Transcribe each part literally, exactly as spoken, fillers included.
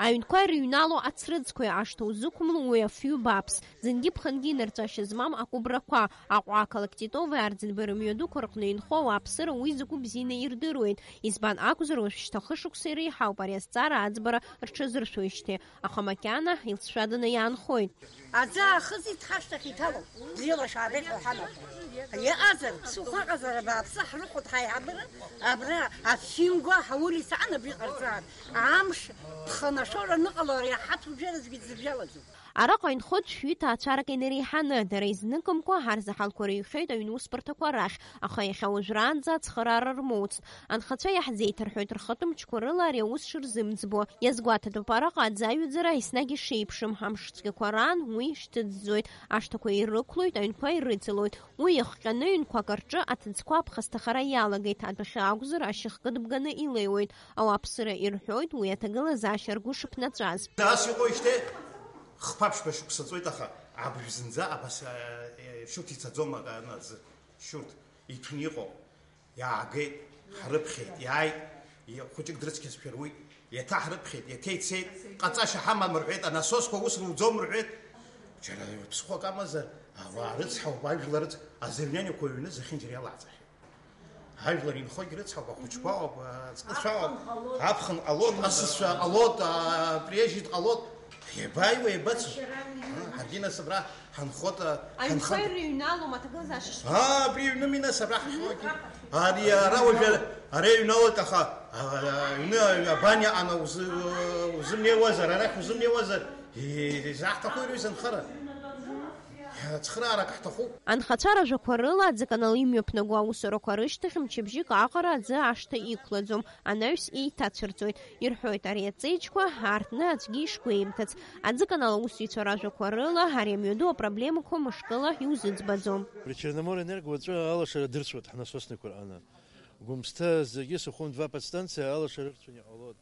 Аҩнқәа ирыҩнало ацрыҵқәеи ашҭа узықәымло уи афҩы бааԥс, зынгьы ԥхынгьы инарҵәашьа змам акәыбрақәа, Аҟәа ақалақь Титови Арӡынбеи рымҩадуқәа рҟны инхо ауааԥсыра уи закәу бзианы ирдыруеит, избан акәзар, уажәшьҭа хышықәса иреиҳауп ари азҵаара аӡбара рҽазыршәоижьҭеи, аха макьана илҵшәаданы иаанхоит. Аӡы аахыҵит, ҳашҭахь иҭалоуп, бзиала шәаабеит ҳәа ҳамаӡам. Иҟазар, ԥсыхәа ыҟазар, абааԥсы ҳрыхәоит ҳаиҳабыра, абра афҩы мгәа ҳаулица ан абри ҟарҵар, амш ԥхынашоура аныҟало ари аҳаҭ уажәы аӡәгьы дзыбжьалаӡом. Араҟа инхоит шәҩы ҭаацәарак инареиҳаны, дара изныкымкәа ҳарзаҳалқәа реиҩхеит аҩны усбарҭақәа рахь, аха иахьа уажәраанӡа ацхыраара рмоуцт. Анхацәа иаҳзеиҭарҳәоит рхатәы мчқәа рыла ари аус шырзымӡбо. Иазгәаҭатәуп араҟа аӡы аҩаӡара еснагь ишеиԥшым, амш цәгьақәа раан уи шьҭыҵӡоит, ашҭақәа ирықәлоит, аҩнқәа ирыцылоит. Уи иахҟьаны ҩнқәак рҿы аҭыӡқәа аԥхасҭахара иалагеит, адәахьы акәзар ашьыхкы дыбганы илеиуеит. Ауааԥсыра ирҳәоит уи аҭагылазаашьа ргәы шыԥнаҵәаз. Ас иҟоижьҭеи хԥа-ԥшьба шықәса ҵуеит, аха абжә зынӡа абас, э, э, шьурҭ ицаӡом, ак-, аны аӡы. Шьурҭ иҭәны иҟоуп. Иаагеит, ҳрыԥхьеит, иааит, и-, хәыҷык дрыцқьазшәа руит, иаҭаҳрыԥхьеит, иаҭеицеит, ҟаҵашьа ҳамам рҳәеит, анасосқәа ус руӡом рҳәеит. Џьара ԥсыхәак амазар, ауаа рыцҳауп, ажәлар рыц-, азырҩаниақәа ҩны зехьынџьара иалаҵахьеит. Ажәлар инхогь рыцҳауп, ахәыҷқәа ауп, аҵкысәа ауп, аԥхын ҟалоит, асасцәа ҟалоит, априезжьит ҟалоит. Иабаиуа, иабацо? Ҳаргьы нас абра ҳанхоит, а, аҩнқәа ҳанхоит. Ирыҩналом аҭагылазаашьа шыҟоу. Аа, абри аҩными нас абра ҳахьоугьы. Ари ара уажәы, ара иҩналоит, аха, а, аҩны, а, абаниа ана узы-, узымнеиуазар, арахь узымнеиуазар, и-, изаҳҭаху ирҩыза анхара. Ацхыраарак ҳҭахуп. Анхацәа ражәақәа рыла, аӡыканал имҩаԥнаго аусурақәа рышьҭахь мчыбжьык аҟара аӡы ашҭа иқәлаӡом. Анаҩс еиҭацәырҵуеит, ирҳәоит ари аҵеиџьқәа аартны аӡәгьы ишгәеимҭац. Аӡыканал аусзуҩцәа ражәақәа рыла, ари амҩаду апроблемақәа мышкыла иузыӡбаӡом. Причерноморэнерго уаҵәы алашара дырцәоит ҳнасоснықәа рҟны. Гәымсҭа зегьы Сухум два подстанциа алашара ырцәаны иҟалоит.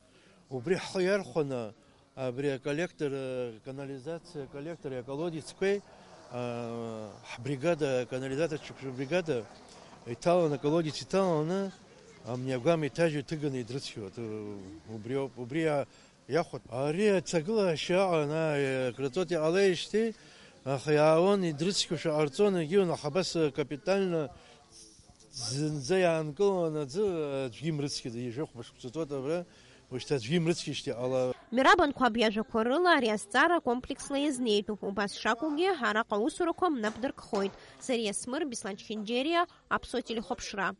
Убри ҳхы иархәаны, абри аколлектор, канализациа аколлектори аколодецқәеи, а, ҳбригада, аканализациа ҽыԥшра бригада иҭаланы, аколодец иҭаланы, амни агәам еиҭажьу иҭыганы идрыцқьоит. Убриоуп, убри иа-, иахәоит. Ари аҭагылашьа аҟан, ааи, акрыҵоит иҟалеижьҭеи, аха иаауан, идрыцқьошәа ҟарҵон, егьиун, аха абас капитально зынӡа иаанкылан аӡы, аӡәгьы имрыцқьаӡа, ҩажәи хәба шықәса ҵуеит абра, уажәшьҭа аӡәгьы имрыцқьеижьҭеи ҟала. Мираб Анқәаб иажәақәа рыла ари азҵаара комплекслы иазнеитәуп, убас шакәугьы, араҟа аусурақәа мнап дыркхоит. Зариа Смыр, Беслан Чхинџьериа, Аԥсуа телехәаԥшра.